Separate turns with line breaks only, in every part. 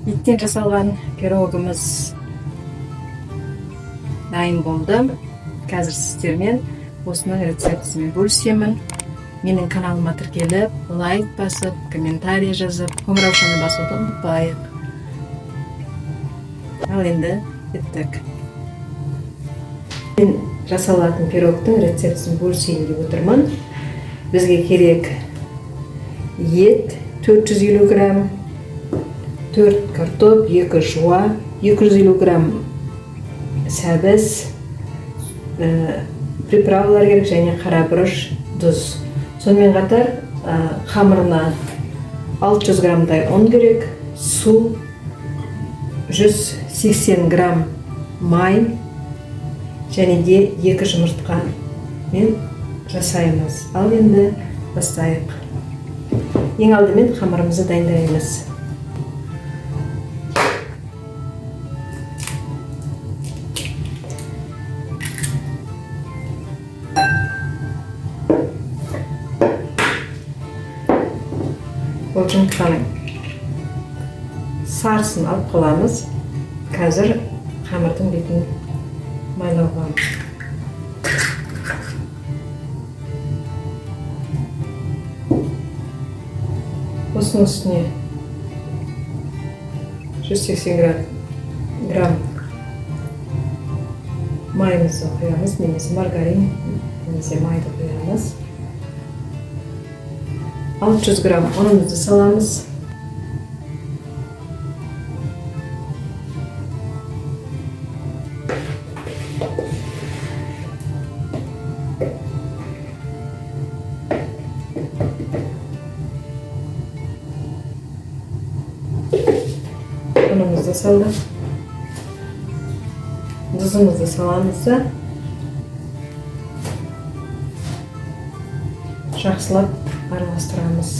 Еттен жасалған пирогымыз дайын болды. Қазір сіздермен осының рецептісімен бөлісемін. Менің каналыма тіркеліп, лайк басып, комментарий жазып, қоңыраушаны басуды ұмытпайық. Ал енді кеттік. Мен жасалатын пирогтың рецептісін бөлісейін деп отырмын. Бізге керек ет 450 грамм, 4 картоп, 2 жуа, 250 грамм сәбіз, приправалар керек және қара бұрыш, тұз. Сонымен қатар қамырына 600 граммдай ұн керек, су, 180 грамм май және де 2 жұмыртқа мен жасаймыз. Ал енді бастайық. Ең алдымен қамырымызды дайындаймыз. Ол жұмыртқаның сарысын алып қаламыз. Қазір қамырдың бетін майлауға. Осының үстіне 180 грамм майымызды құямыз, немесе маргарин, немесе майды құямыз. 600 грамм ұнымызды саламыз. Ұнымызды салдық. Тұзымызды саламыз да жақсылап араластырамыз.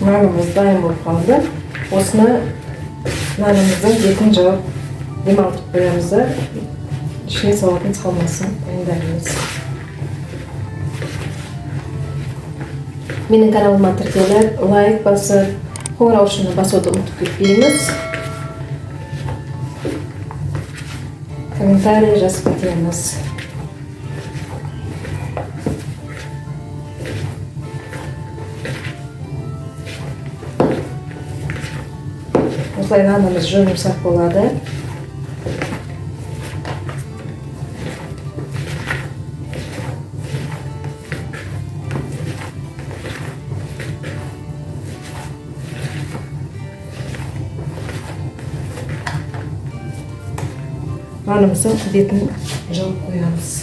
Нанымыз дайын болып қалды. Осыны нанымыздың бетін жауып демалтып қоямыз да, ішіне салатын салмасын дайындаймыз. Менің каналыма тіркеліп, лайк басып, қоңыраушаны басуды ұмытып кетпейміз. Комментарий жазып кетеміз. Осылай нанымыз жұмсақ болады. Нанымыздың бетін жауып қоямыз.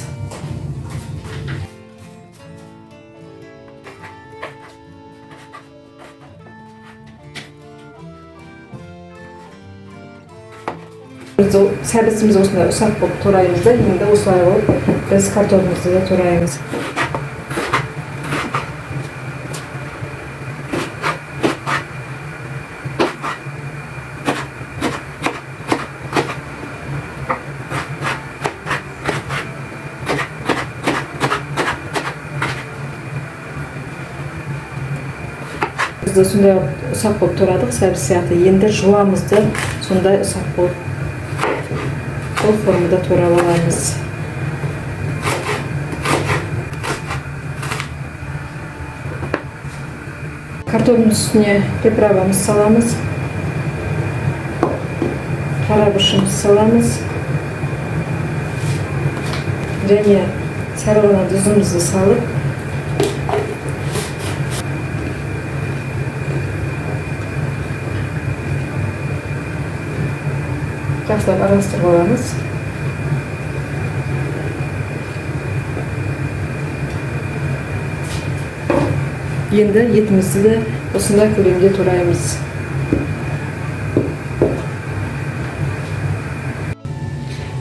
Сәбізіміз осындай ұсақ болып тураймыз да, енді осылай болып біз картопымызды да тураймыз. Біз сондай ұсақ болып турадық сәбіз сияқты. Енді жуамызды сондай ұсақ болып сол формада турап аламыз. Картоптың үстіне приправамыз саламыз. Қара бұрышымызды саламыз. Және сәл ғана тұзымызды салып, жақсылап араластырып аламыз. Енді етімізді де осындай көлемде тураймыз.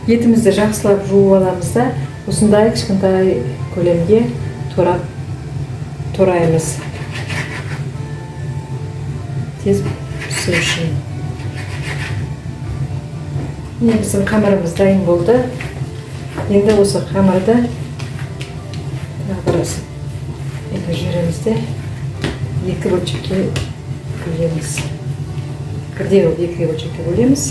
Етімізді жақсылап жуып аламыз да, осындай кішкентай көлемге турап тураймыз. Тез пісу үшін. Міне, біздің қамырымыз дайын болды. Енді осы қамырды тағы бір екі жібереміз де, екі бөлшекке бөлеміз. Бірдей қылып екі бөлшекке бөлеміз.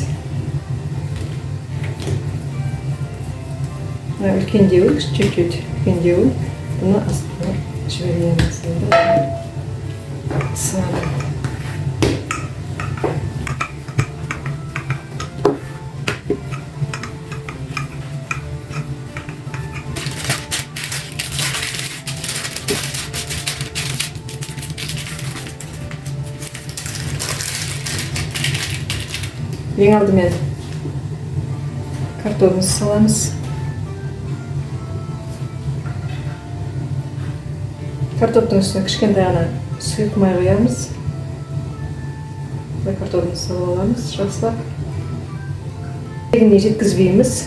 Мына үлкендеуі, чуть-чуть үлкендеуі, бұны астына жібереміз. Енді сынады. Ең алдымен картонымызды саламыз. Картоптың үстіне кішкентай ғана сұйық май құямыз. Былай картонымызды салып аламыз жақсылап. Тегіне жеткізбейміз.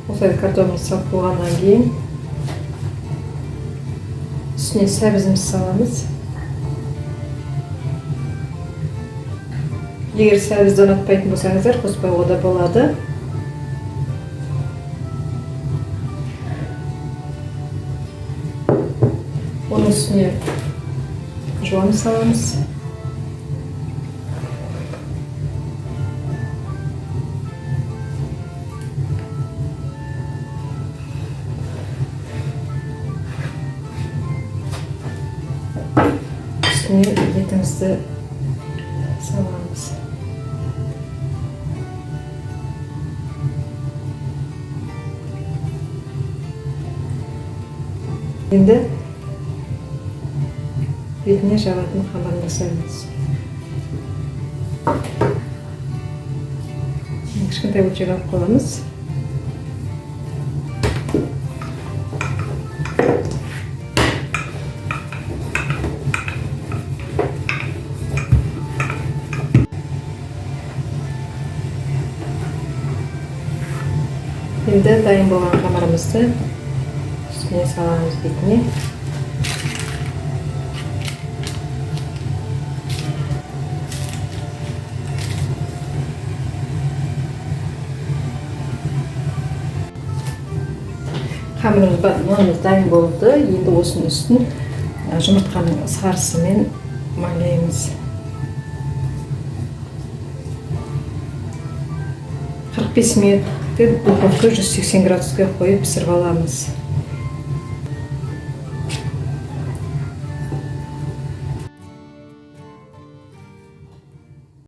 Осылай картонымызды салып болғаннан кейін үстіне сәбізімізді саламыз. Егер сәбізді ұнатпайтын болсаңыздар, қоспауға да болады. Оның үстіне жуан саламыз. Үстіне етімізді саламыз. Енді бетіне жабатын қамырын жасаймыз. Кішкентай бөлшек алып қаламыз. Енді дайын болған қамырымызды үстіне саламыз, бетіне. Қамырымыз, нанымыз дайын болды. Енді осының үстін жұмыртқаның сарысымен майлаймыз. 45 минутте духовка 180 градусқа қойып пісіріп аламыз.